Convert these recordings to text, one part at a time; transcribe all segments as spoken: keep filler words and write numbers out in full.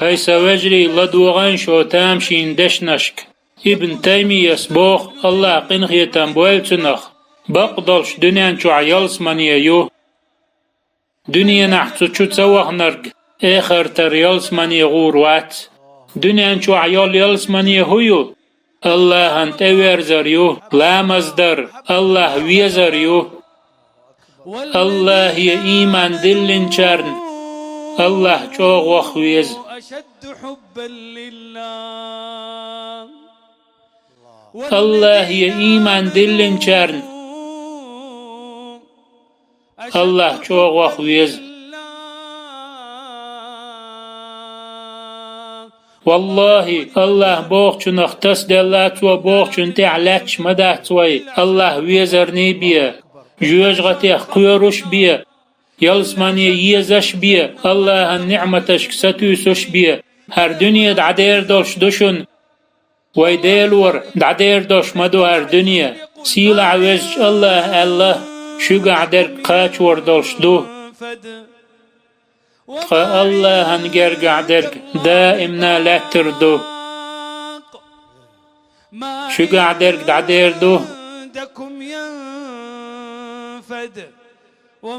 ХӀай са вежарий, ладогӀан шо тамашийна дешнашка. Ибн Таймияс боху, АллахӀа къинхетам бойла цунах, бакъдолуш дуьнен чохь ялсамане ю. Дуьненахь цу чу ца ваханарг эхартара ялсамане гӀур вац. Дуьнен чохь йолу ялсамане хӀун ю? АллахӀан тӀеверзар ю, ламаз дар, АллахӀ везар ю. АллахӀе ийман диллинчарна АллахӀ чӀогӀа ваха веза. АллахӀе ийман диллинчарна АллахӀ чӀогӀа ваха веза. ВаллахӀи, АллахӀа бохучунах тасаделла, Цо бохучунна тӀехь лаьтташ ма дац вай, АллахӀ везарний бен, жоьжахатех кхоьруш бен, ялсамане езаш бен, АллахӀан ниӀматашка сатуьйсуш бен. ХӀара дуьне дӀадер долуш ду шуна. Вай Делора, дӀадер долуш ма ду хӀара дуьне. Сийлахь везачу АллахӀа аьлла: «Шуьгахь дерг кхачор долуш ду. Ткъа АллахӀан гергахь дерг даимна лаьттар ду. Шуьгахь дерг дӀадер ду.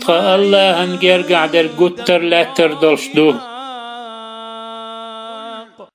Ткъа АллахӀан гергахь дерг гуттар а лаьттар долуш ду».